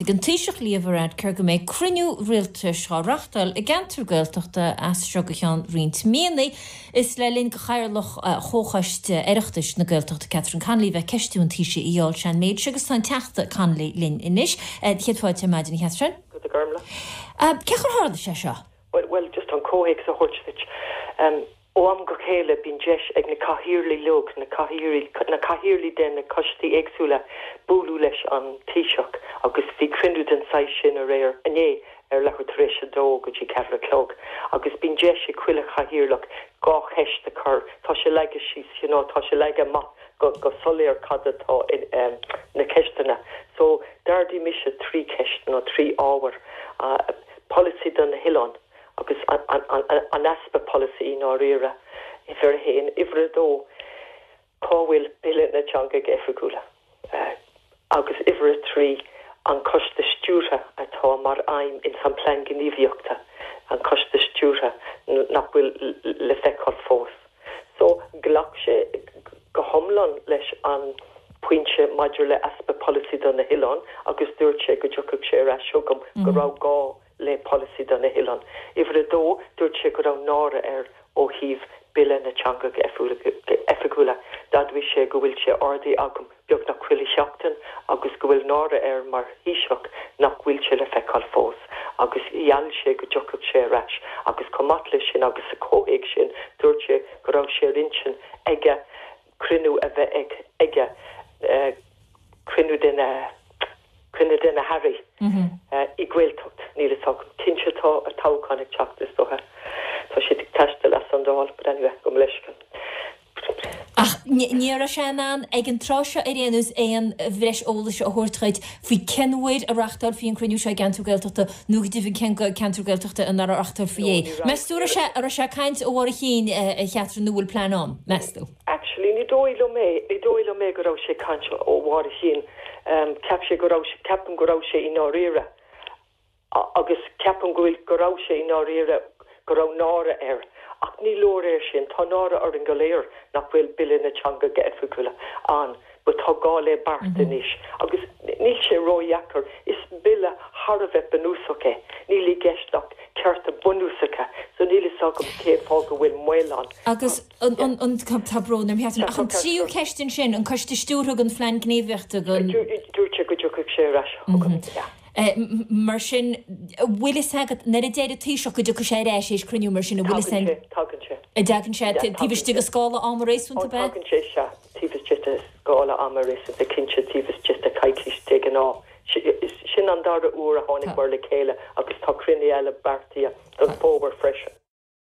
Ag an Taoiseach Leo Varadkar go mbeidh cruinniú rialtais á reachtáil i gceantar Gaeltachta as seo go ceann roinnt míonna. Is le linn do Chathaoirleach Chomhchoiste Oireachtais na Gaeltachta Catherine Connolly bheith ag ceistiú an Taoisigh a gheall sé an méid seo agus tá an Teachta Connolly linn anois. Céad fáilte ar maidin a Chatherine. Good a Gormlaith. Cén chaoi ar tharla sé seo? Bhuel, just an comhthéacs a thabhairt duit. Ó am go chéile bíonn deis ag na cathaoirligh uilig, na cathaoirligh, na cathaoirligh de na coistí éagsúla bualadh leis an Taoiseach agus bhí cruinniú den saghas sin aréir, inné, ar leathuair tar éis a dó go dtí ceathair a chlog agus bíonn deis ag chuile chathaoirleach dhá cheist a chur. Tá sé leagtha síos, you know, tá sé leagtha amach go, go soiléir cad atá in, na ceisteanna. So, d'ardaigh mise trí cheist nó trí ábhar, polasaí do na hoileáin, agus an easpa polasaí i ndáiríre, uimhir a haon. Uimhir a dó, cá bhfuil Bille na dTeangacha Oifigiúla? Agus uimhir a trí, an coiste stiúrtha atá mar aidhm ins an Plean Gníomhaíochta, an coiste stiúrtha nach bhfuil le feiceáil fós. So, ghlac sé go hiomlán leis an pointe maidir le easpa polasaí do na hoileáin agus dúirt sé go dtiocfadh sé ar ais chugam go raibh gá le polasaí do na hoileáin. Uimhir a dó, dúirt sé go raibh náire air ó thaobh Bille na dTeangacha Oifigiúla. D'admhaigh sé go bhfuil sé ardaithe agam beagnach chuile sheachtain agus go bhfuil náire air mar Thaoiseach nach bhfuil sé le feiceáil fós agus gheall sé go dtiocfadh sé ar ais agus chomh maith leis sin agus sa chomhthéacs sin dúirt sé go raibh sé ar intinn aige cruinniú a bheith aige, cruinniú de na, cruinniú de na hairí i Gaeltacht, níl fhios agam. Cinnte tá toghchán ag teacht is dócha, tá siad ag taisteal as an Dáil, but anyway, gabh mo leithscéal. Ach ní raibh sé in ann ag an tráth seo ar aon nós aon bhreis eolais a thabhairt dhuit faoi cén uair a reachtálfaí an cruinniú seo i gceantar Gaeltachta nó go deimhin cén ceantar Gaeltachta ina reachtálfaí é. Meas tú raibh sé, raibh sé ag caint ó bharr a chinn, a Chatherine, nó bhfuil plean ann, meas tú? Actually, ní dóigh liom é, ní dóigh liom é go raibh sé ag caint ó bharr a chinn. Cheap sé go raibh, ceapaim go raibh sé i ndáiríre agus ceapaim go bhfuil, go raibh sé i ndáiríre, go raibh náire air. Ach ní leor é sin, tá náire orainn go léir nach bhfuil Bille na dTeangacha Oifigiúla ann. But tá gá le beart anois agus níl sé ródheacair. Is bille thar a bheith bunúsach é. Níl i gceist ach cearta bunúsacha so níl fhios agam cén fáth go bhfuil moill ann. Agus an, an, tá brón orm, Catherine, ach an tríú ceist ansin, an coiste stiúrtha don phlean gníomhaíochta don. Dúirt sé go dtiocfadh sé ar ais chugam, yeah. Mar sin, an bhfuil fhios agat, nuair a deir an Taoiseach go dtiocfaidh sé ar ais théis cruinniú mar sin, an bhfuil fhios Tagann sé, tagann sé. An dtagann sé taobh istigh de scála ama réasúnta, ab ea? Tagann sé, sea. Taobh istigh de scála ama réasúnta, cinnte, taobh istigh de coicís de ghnáth. Sin an dara huair a tháinig muid le chéile agus tá cruinnithe eile beartaithe don fómhar freisin.